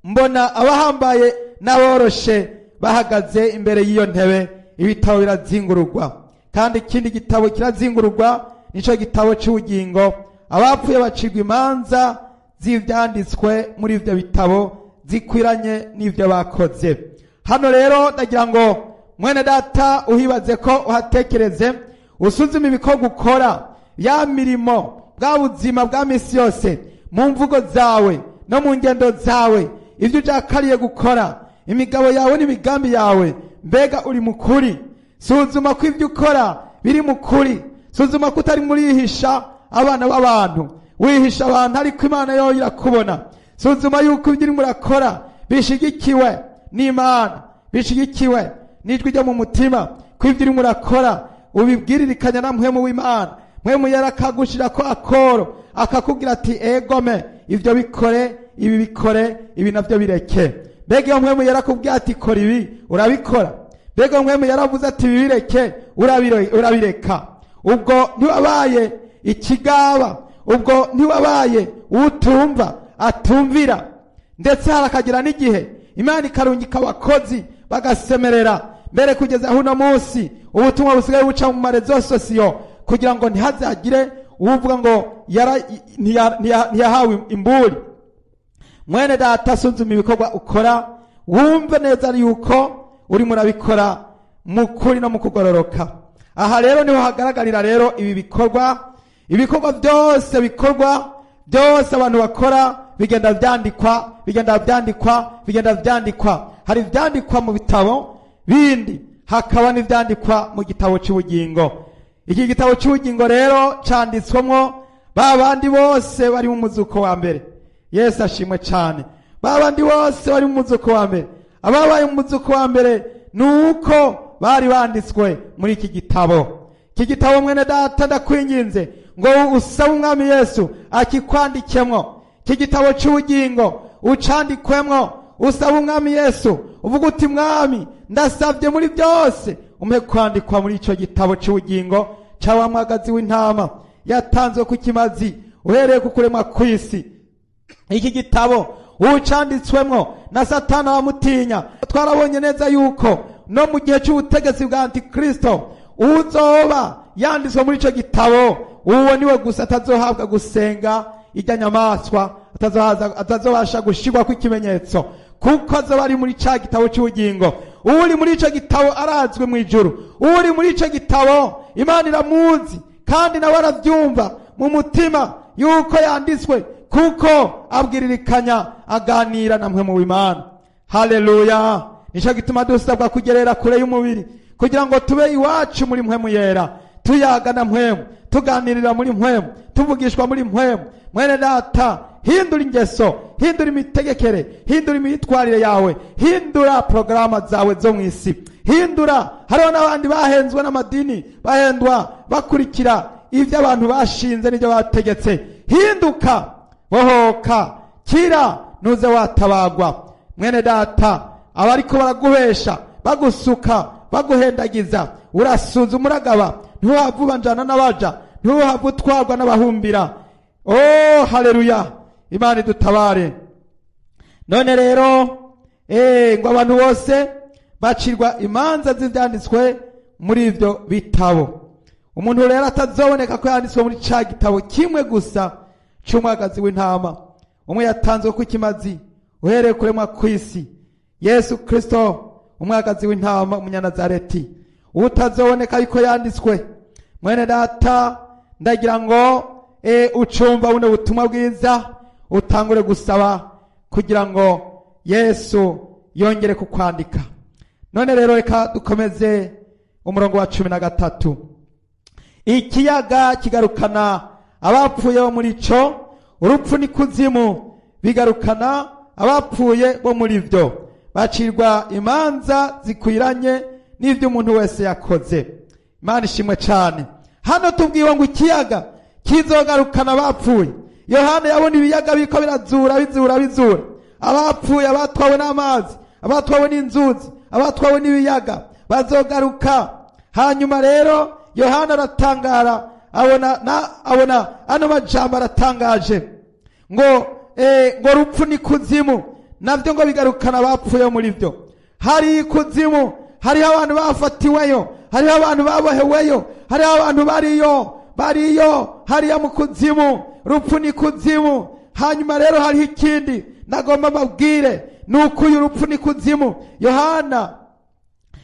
mbona abahambaye n'aboroshe bahagaze imbere y'iyo ntebe, ibitabo birazingururwa, kandi ikindi gitabo kirazingururwa, nico gitabo c'ubugingo. Abapfuye bacirwa imanza z'ivyanditswe muri ivyo bitabo zikwiranye n'ivyo bakoze. Hano rero ndagira ngo mwene data uhibaze ko uhatekereze, usuzume ibikorwa ukora, ya mirimo, bwa buzima bwa misi yose, mu mvugo zawe no mu ngendo zawe, ivyo ujakariye gukora, imigabo yawe n'imigambi yawe, mbega uri mukuri? Suzuma ko ivyo ukora biri mukuri. Suzuma ko utari murihisha abana b'abantu, wihisha abantu ariko Imana yo irakubona. Suzuma yuko ibyo urimo urakora bishigikiwe n'Imana, bishigikiwe n'ijwi ryo mu mutima, ko ibyo urimo urakora ubibwiririkanya na mpwemu w'Imana. Mpwemu yarakagushira ko akoro, akakubwira ati egome, ibyo bikore, ibi bikore, ibi navyo bireke. Mbega iyo mpwemu yarakubwiye ati kora ibi, urabikora? Mbega mpwemu yaravuze ati ibi bireke, urabireka? Ubwo ntiwabaye ikigaba, ubwo ntiwabaye utumva atumvira. Ndetse harakagira n'igihe Imana ikarungika abakozi bagasemerera, mbere kugeza uno munsi ubutumwa busigaye buca mu marezo sosiyo, kugira ngo ntihazagire uvuga ngo ntiyahawe imburi. Mwene data, suzuma ibikorwa ukora, wumve neza yuko urimo urabikora mu kuri no mu kugororoka. Aha rero niho hagaragarira rero ibi bikorwa. Ibikorwa byose bikorwa, byose abantu bakora bigenda vyandikwa, bigenda vyandikwa, bigenda vyandikwa. Hari ivyandikwa mu bitabo bindi, hakaba n'ivyandikwa mu gitabo c'ubugingo. Iki gitabo c'ubugingo rero canditswemwo ba bandi bose bari mu muzuko wa mbere. Yesu ashimwe cane. Ba bandi bose bari mu muzuko wa mbere, ababaye mu muzuko wa mbere nuko bari banditswe muri iki gitabo. Iki gitabo mwene data ndakwinginze ngo usabe umwami Yesu akikwandikemwo. Iki gitabo c'ubugingo ucandikwemwo, usabe umwami Yesu uvuga uti mwami ndasavye muri byose umpe kwandikwa muri ico gitabo c'ubugingo ca wa mwagazi w'intama yatanzwe ku kimazi uhereye ku kuremwa kw'isi. Iki gitabo ucanditswemwo na Satani abamutinya. Twarabonye neza yuko no mu gihe c'ubutegetsi bwa Antikristo uzoba yanditswe muri ico gitabo, uwo niwe gusa atazohabwa gusenga irya nyamaswa, atazobasha gushirwa kw'ikimenyetso, kuko azoba ari muri ca gitabo c'ubugingo. Uri muri ico gitabo arazwi mu ijuru, uri muri ico gitabo Imana iramuzi, kandi nawe aravyumva mu mutima yuko yanditswe, kuko abwiririkanya aganira na mpwemu w'Imana. Haleluya! Nico gituma dusabwa kugerera kure y'umubiri, kugira ngo tube iwacu muri mpwemu yera, tuyaga na mpwemu, tuganirira muri mpwemu, tuvugishwa muri mpwemu. Mwene data, hindura ingeso, hindura imitegekere, hindura imyitwarire yawe, hindura programa zawe zo mw'isi, hindura. Hariho n'abandi bahenzwe n'amadini, bahendwa bakurikira ivyo abantu bashinze n'ivyo bategetse. Hinduka, bohoka, kira, nuze watabagwa. Mwene data, abariko baraguhesha, bagusuka, baguhendagiza, urasuzuma uragaba, ntiwahava ubanjana n'abaja, ntiwahava utwarwa n'abahumbira. Oh, haleluya! Imana idutabare. None rero ngo abantu bose bacirwa imanza z'ivyanditswe muri ivyo bitabo. Umuntu rero atazoboneka ko yanditswe muri ca gitabo kimwe gusa c'umwagazi w'intama, umwe yatanzwe ku kimazi uhereye kuremwa kw'isi, Yesu Kristo umwagazi w'intama umunyanazareti, utazoboneka yuko yanditswe. Mwene data, ndagira ngo ucumva buno butumwa bwiza utangure gusaba kugira ngo Yesu yongere kukwandika. None rero reka dukomeze umurongo wa 13. Ikiyaga kigarukana abapfuye bo muri cyo, urupfu n'ikuzimu bigarukana abapfuye bo muri byo, bacirwa imanza zikwiranye n'ivyo umuntu wese yakoze. Imana ishimwe cyane. Hano tubwiwe ngo ikiyaga kizogarukana abapfuye. Yohana yabona ibiyaga biko birazura bizura bizura. Abapfuye, abatwawe n'amazi, abatwawe n'inzuzi, abatwawe n'ibiyaga bazogaruka. Hanyuma rero Yohana aratangara, abona ano majambo aratangaje ngo ngo rupfu ni kuzimu navyo ngo bigarukana abapfuye muri byo. Hari ikuzimu, hariho abantu bafatiweyo, hariho abantu baboheweyo, hariho abantu bariyo hariya mu kuzimu. Rupfu ni kuzimu. Hanyuma rero hariho ikindi nagomba mbabwire, nuko uyu rupfu ni kuzimu Yohana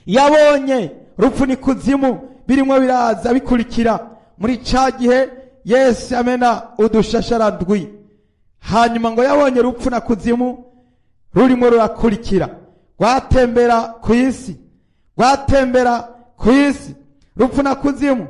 yabonye rupfu ni kuzimu birimo biraza bikurikira muri ca gihe Yesu amena udushashara ndwi. Hanyuma ngo yabonye rupfu na kuzimu rurimo rurakurikira, rwatembera ku isi, rwatembera ku isi. Rupfu na kuzimu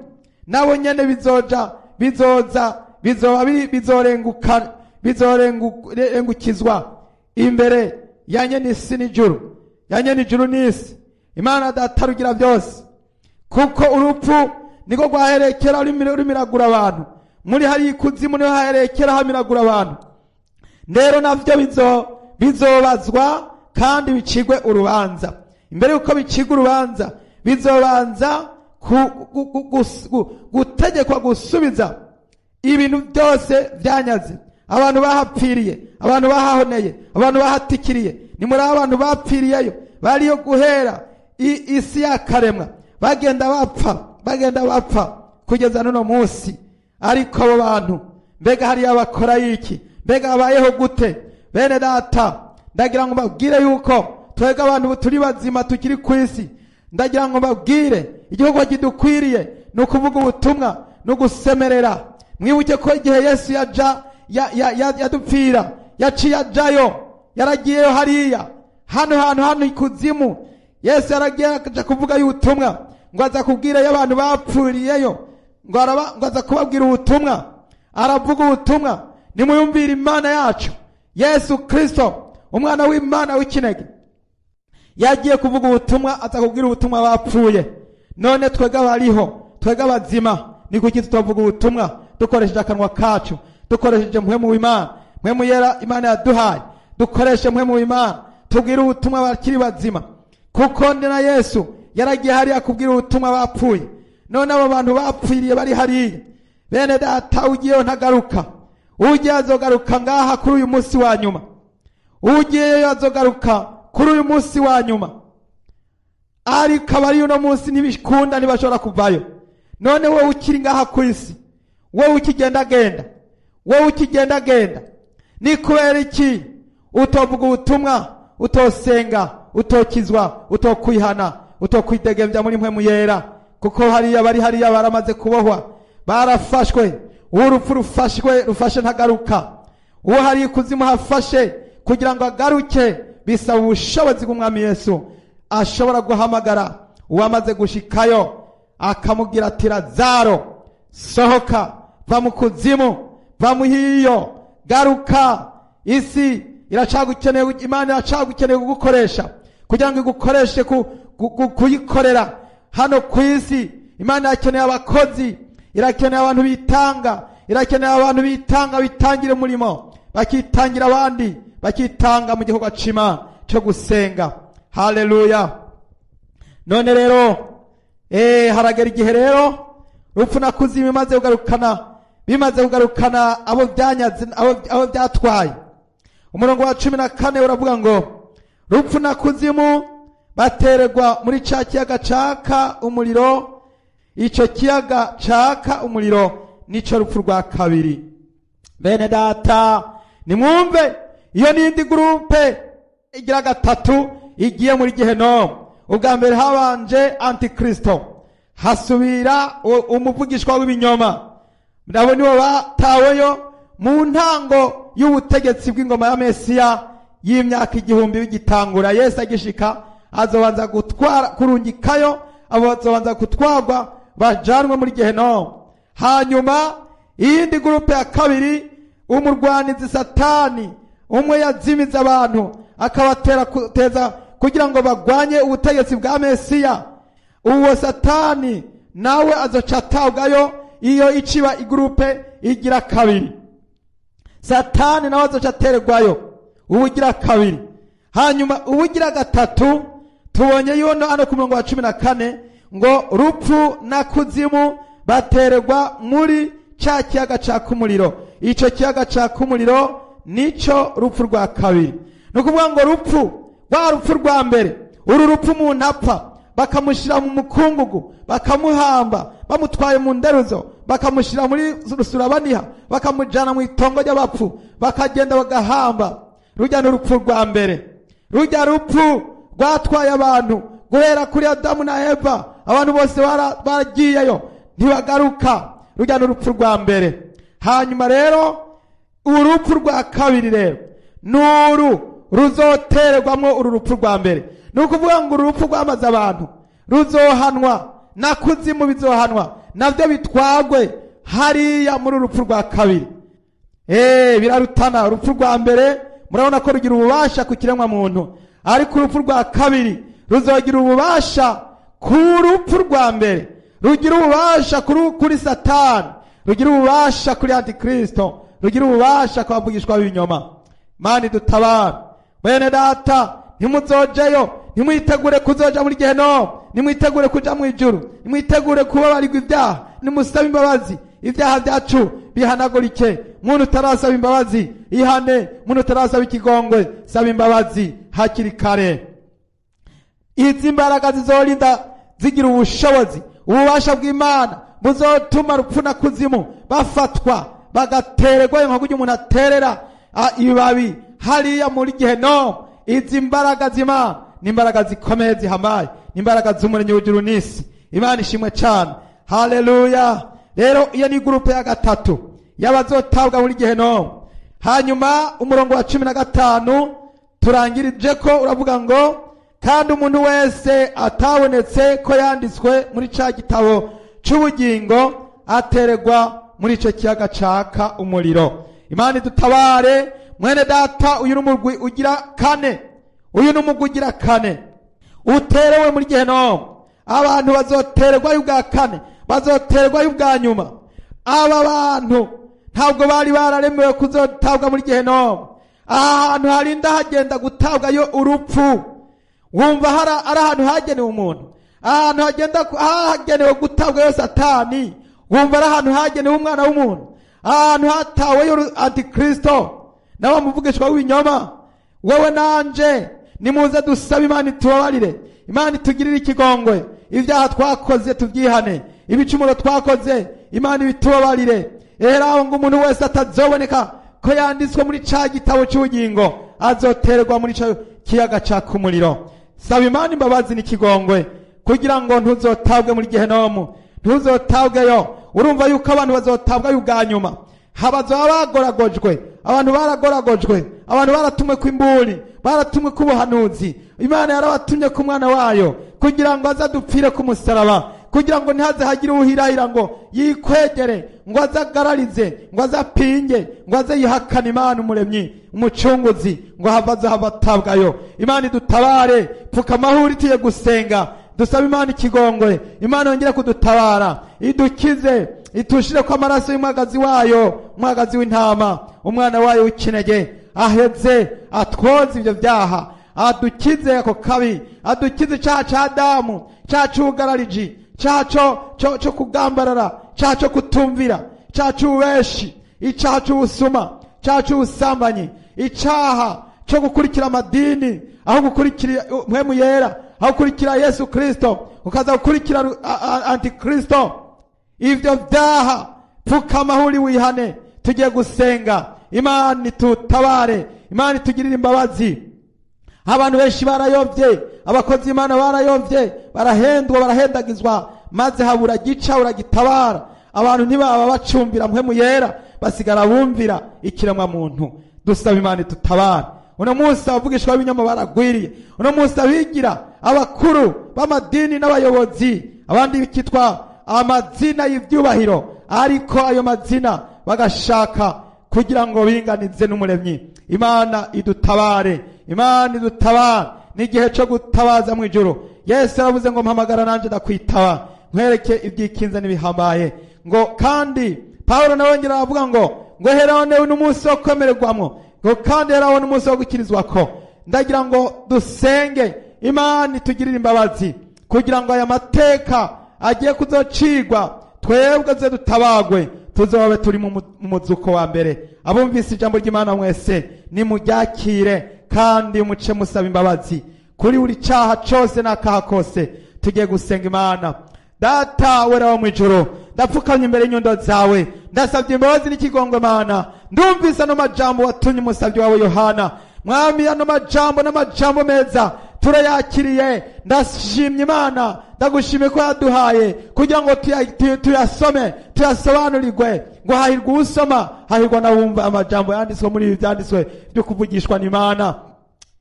nabo nyene bizoja bizoza bizoba bizorenguka bizorengukizwa imbere ya nyene isi n'ijuru, ya nyene ijuru n'isi, Imana Data rugira byose. Kuko urupfu niko rwaherekera rumiragura abantu, muri hari ikuzimu niho haherekera hamiragura abantu. Rero navyo bizobazwa kandi bicigwe urubanza. Imbere yuko bicigwa urubanza bizobanza gutegekwa gusubiza ibintu byose byanyaze, abantu bahapfiriye, abantu bahahoneye, abantu bahatikiriye. Ni muri abantu bapfiriyeyo bariyo guhera isi yakaremwa, bagenda bapfa, bagenda bapfa kugeza n'uno munsi. Ariko abo bantu mbega hariya bakora iki? Mbega babayeho gute? Bene data, ndagira ngo mbabwire yuko twebwe abantu turi bazima tukiri ku isi, ndagira ngo mbabwire igihugu kidukwiriye ni ukuvuga ubutumwa no gusemerera. Mwibuke ko igihe Yesu yaja yadupfira, yaciye ajayo, yaragiyeyo hariya hano hantu hano ikuzimu. Yesu yaragiye aja kuvuga y'ubutumwa, ngo aza kubwira abantu bapfuriyeyo, ngo aza kubabwira ubutumwa. Aravuga ubutumwa, nimuyumvire Imana yacu Yesu Kristo umwana w'Imana w'ikinege. Yagiye kuvuga ubutumwa, aza kubwira ubutumwa bapfuye. None twebwe abariho, twebwe abazima, ni kuki tutavuga ubutumwa dukoresheje akanwa kacu, dukoresheje mpwemu w'Imana, mpwemu yera Imana yaduhaye, dukoreshe mpwemu w'Imana tubwire ubutumwa bakiri bazima. Kuko na Yesu yaragiye hariya kubwira ubutumwa bapfuye. None abo bantu bapfiriye bari hariya, bene data, ugiyeyo ntagaruka. Ugiye azogaruka ngaha kuri uyu munsi wa nyuma, ugiyeyo azogaruka kuri uyu munsi wa nyuma. Ariko abari uno munsi ntibikunda, ntibashobora kuvayo. None wowe ukiri ngaha ku isi, wowe ukigendagenda, wowe ukigendagenda, ni kubera iki utovuga ubutumwa, utosenga, utokizwa, utokwihana, utokwidegembya muri mpwemu yera? Kuko hariya bari hariya baramaze kubohwa, barafashwe. Urupfu rufashwe rufashe ntagaruka. Uwo hari ikuzimu hafashe kugira ngo agaruke bisaba ubushobozi bw'Umwami Yesu. Ashobora guhamagara uwamaze gushikayo akamubwira ati Lazaro, sohoka, va mu kuzimu, va mu hiyo, garuka. Isi iracagukeneye, Imana iracagukeneye kugukoresha kugira ngo igukoreshe kuyikorera hano ku isi. Imana irakeneye abakozi, irakeneye abantu bitanga, irakeneye abantu bitanga, bitangira umurimo, bakitangira abandi, bakitanga mu gikorwa c'Imana cyo gusenga. Haleluya. None rero haragera igihe rero rupfu na kuzimu bimaze kugarukana abo byanyaze, abo byatwaye. Umurongo wa 14 uravuga ngo rupfu na kuzimu batererwa muri ca kiyaga caka umuriro. Ico kiyaga caka umuriro nico rupfu rwa kabiri. Bene data, nimwumve, iyo nindi groupe igira gatatu igiye muri gehenomu. Ubwa mbere habanje Antikristo, hasubira umuvugishwa w'ibinyoma, nabo nibo bataweyo mu ntango y'ubutegetsi bw'ingoma ya Mesiya y'imyaka 1000 bigitangura. Yesu agishika azobanza gutwara kurungikayo, azobanza gutwarwa bajanwe muri gehenomu. Hanyuma iyindi groupe ya kabiri, umurwanizi Satani, umwe yazimiza abantu akabatera kuteza kugira ngo bagwanye ubutegetsi bwa Mesiya. Uwo Satani nawe azoca atabwayo. Iyo iciba igrupe igira kabiri, Satani nawe azoca atererwayo. Ubugira kabiri. Hanyuma ubugira gatatu tubonye yuno hano ku murongo wa 14 ngo rupfu na kuzimu batererwa muri cya kiyaga caka umuriro. Ico kiyaga caka umuriro nico rupfu rwa kabiri. Ni ukuvuga ngo rupfu rwa rupfu rwa mbere, uru rupfu umuntu apfa bakamushyira mu mukungugu, bakamuhamba bamutwaye mu nderuzo, bakamushyira muri rusurabaniha, bakamujyana mu itongo ry'abapfu, bakagenda bagahamba. Rujya n'urupfu rwa mbere, rujya rupfu rwatwaye abantu guhera kuri Adamu na Eva, abantu bose baragiyeyo ntibagaruka. Rujya n'urupfu rwa mbere. Hanyuma rero urupfu rwa kabiri rero nuru ruzotererwamwo uru rupfu rwa mbere. Ni ukuvuga ngo uru rupfu rwamaze abantu ruzohanwa na kuzimu bizohanwa navyo bitwagwe hariya muri urupfu rwa kabiri. Birarutana. Urupfu rwa mbere murabona ko rugira ububasha ku kiremwa muntu, ariko urupfu rwa kabiri ruzogira ububasha ku rupfu rwa mbere, rugira ububasha kuri Satani, rugira ububasha kuri Antikristo, rugira ububasha ku bavugishwa b'ibinyoma. Mani dutabara bene data, ntimuzojeyo, ntimwitegure kuzoja muri gehinomu, nimwitegure kuja mu ijuru, nimwitegure kubabarirwa ibyaha, nimusabe imbabazi, ibyaha byacu bihanagurike. Muntu utarasaba imbabazi ihane, muntu utarasaba ikigongwe saba imbabazi hakiri kare. Izi mbaraga zizorinda zigira ubushobozi, ububasha bw'Imana buzotuma rupfu na kuzimu bafatwa bagatererwa nka kurya umuntu aterera ibibabi hariya muri gehinomu. Izi mbaraga z'Imana ni imbaraga zikomeye zihambaye, ni imbaraga z'umuremyi w'ijuru n'isi. Imana ishimwe cyane, haleluya. Rero iyo ni gurupe ya gatatu y'abazotabwa muri gehinomu. Hanyuma umurongo wa 15 turangirije ko uravuga ngo kandi umuntu wese atabonetse ko yanditswe muri ca gitabo c'ubugingo atererwa muri ico kiyaga caka umuriro. Imana idutabare mwene data. Uyu n'umugwi ugira kane, uyu n'umugwi ugira kane uterewe muri gehinomu. Abantu bazotererwa y'ubwa kane, bazotererwa y'ubwa nyuma. Aba bantu ntabwo bari bararemewe kuzotabwa muri gehinomu. Aha hantu harinda hagenda gutabwayo urupfu, wumva ari ahantu hagenewe umuntu, ahantu hagenda hagenewe gutabwayo Satani, wumva ari ahantu hagenewe umwana w'umuntu, ahantu hataweyo Antikristo nawe muvugishwa w'ibinyoma. Wewe nanje nimuze dusabe Imana itubabarire, Imana itugirire ikigongwe, ibyaha twakoze tubyihane, ibicumuro twakoze Imana ibitubabarire. Era ngo umuntu wese atazoboneka ko yanditswe muri ca gitabo cy'ubugingo azotererwa muri ico kiyaga caka umuriro. Saba Imana imbabazi n'ikigongwe kugira ngo ntuzotabwe muri gehinomu, ntuzotabweyo. Urumva yuko abantu bazotabwa ubwa nyuma, habazoba bagoragojwe, abantu baragoragojwe, abantu baratumwe kw'imburi, baratumwe k'ubuhanuzi. Imana yarabatumye ku mwana wayo kugira ngo azadupfire ku musaraba, kugira ngo ntihaze hagire uwuhirahira ngo yikwegere, ngo azagararize, ngo azapinge, ngo aze yihakane Imana umuremyi umucunguzi, ngo hava aze atabwayo. Imana idutabare. Pfukama aho uri tuye gusenga, dusabe Imana ikigongwe, Imana yongere kudutabara, idukize, itushire ko amaraso y'umwagazi wayo, umwagazi w'intama, umwana wayo w'ikinege, aheze atwoze ibyo byaha, adukize ako kabi, adukize icyaha ca Adamu, icyaha c'ubugarariji, icyaha cyo kugambarara, icyaha cyo kutumvira, icyaha c'ububeshi, icyaha c'ubusuma, icyaha c'ubusambanyi, icyaha cyo gukurikira amadini aho gukurikira mpwemu yera, aho gukurikira Yesu Kristo ukaza gukurikira Antikristo. Ivyo vyaha pfukama aho uri wihane. Tugiye gusenga Imana itutabare, Imana itugirire imbabazi. Abantu benshi barayovye, abakozi Imana barayovye, barahendwa, barahendagizwa, maze habura gica uragitabara. Abantu ntibaba bacumbira mpwemu yera, basigara bumvira ikiremwa muntu. Dusaba Imana itutabare. Uno munsi abavugishwa b'ibinyoma baragwiriye, uno munsi abigira abakuru b'amadini n'abayobozi, abandi bikitwa amazina y'ivyubahiro, ariko ayo mazina bagashaka kugira ngo binganize n'umuremyi. Imana idutabare, Imana idutabare. Ni igihe cyo gutabaza mu ijuru. Yesu aravuze ngo mpamagara nanje ndakwitaba, nkwereke ibyikinze n'ibihambaye. Ngo kandi Paulo nawe yongera aravuga ngo herone n'umunsi wo kwemererwamwo, Ngo kandi yarabona umunsi wo gukirizwa ko. Ndagira ngo dusenge Imana itugirire imbabazi kugira ngo aya mateka agiye kuzocigwa twebwe ze dutabagwe, tuzobe turi mu muzuko wa mbere. Abumvise ijambo ry'Imana mwese nimuryakire kandi muce musaba imbabazi kuri buri cyaha cyose n'akaha kose. Tugiye gusenga Imana. Data wera wo mw'ijuru, ndapfukamye imbere y'inyundo zawe, ndasabye imbabazi n'ikigongwe Mana. Ndumvise ano majambo watumye umusabyi wawe Yohana. Mwami, ano majambo n'amajambo meza turayakiriye. Ndashimye Imana, ndagushimiye ko yaduhaye kugira ngo tuyasome, tuyasobanurirwe. Ngo hahirwa usoma, hahirwa n'abumva amajambo yanditswe muri ibi byanditswe byo kuvugishwa n'Imana,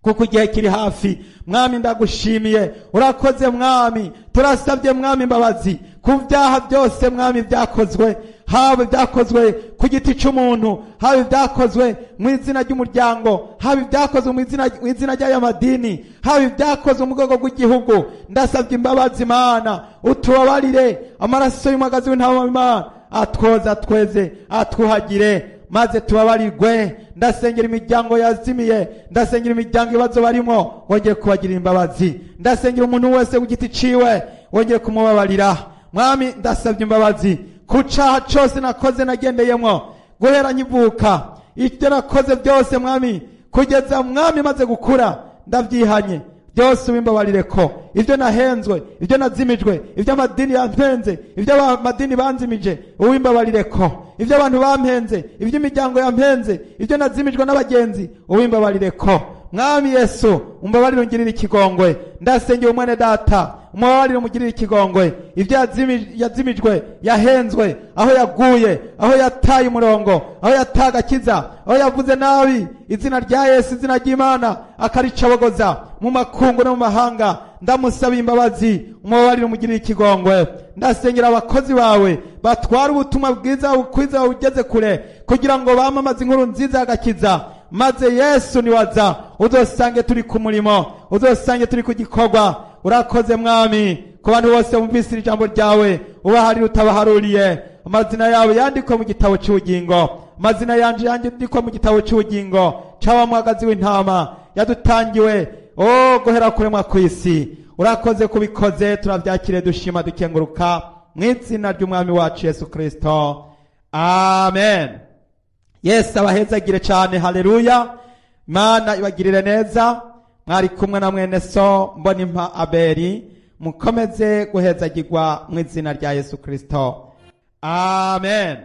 kuko igihe kiri hafi. Mwami, ndagushimiye, urakoze Mwami. Turasabye Mwami imbabazi ku byaha byose Mwami byakozwe, haba ibyakozwe ku giti cy'umuntu, haba ibyakozwe mu izina ry'umuryango, haba ibyakozwe mu izina ry'aya madini, haba ibyakozwe mu rwego rw'igihugu. Ndasabye imbabazi Imana, utubabarire. Amaraso y'umwagazi w'intama Imana atwoza, tweze, atwuhagire, maze tubabarirwe. Ndasengera imiryango yazimiye, ndasengera imiryango ibibazo barimo, wongeye kubagirira imbabazi. Ndasengera umuntu wese ku giti ciwe, wongeye kumubabarira. Mwami, ndasabye imbabazi ku caha cose nakoze nagendeyemwo guhera nkivuka, ibyo nakoze byose Mwami kugeza Mwami maze gukura, ndabyihanye byose, ubimbabarire ko ibyo nahenzwe, ibyo nazimijwe, ibyo amadini yampenze, ibyo amadini banzimije, uwimbabarire ko ibyo abantu bampenze, ibyo imiryango yampenze, ibyo nazimijwe n'abagenzi, uwimbabarire ko. Mwami Yesu, umbabarire, ungirire ikigongwe. Ndasengera umwene data, umubabarire, umugirire ikigongwe. Ibyo yazimijwe, yahenzwe, aho yaguye, aho yataye umurongo, aho yataye agakiza, aho yavuze nabi izina rya Yesu, izina ry'Imana akaricabogoza mu makungu no mu mahanga, ndamusaba imbabazi, umubabarire, umugirire ikigongwe. Ndasengera abakozi bawe batwara ubutumwa bwiza bukwiza bugeze kure kugira ngo bamamaze inkuru nziza y'agakiza, maze Yesu niwaza uzosange turi ku murimo, uzosange turi ku gikorwa. Urakoze Mwami ku bantu bose bumvise ijambo ryawe, ubaharira utabaharuriye, amazina yawe yandikwe mu gitabo cy'ubugingo. Amazina yanje yandikwe mu gitabo cy'ubugingo cy'aba mwagazi w'intama yadutangiwe o guhera kuremwa kw'isi. Urakoze kubikoze, turabyakire, dushima, dukenguruka mu izina ry'umwami wacu Yesu Kristo, amen. Yesu abahezagire cyane. Haleluya! Imana ibagirire neza. Mwari kumwe na mwene so Mbonimpa Abeli. Mukomeze guhezagirwa mu izina rya Yesu Kristo, amen.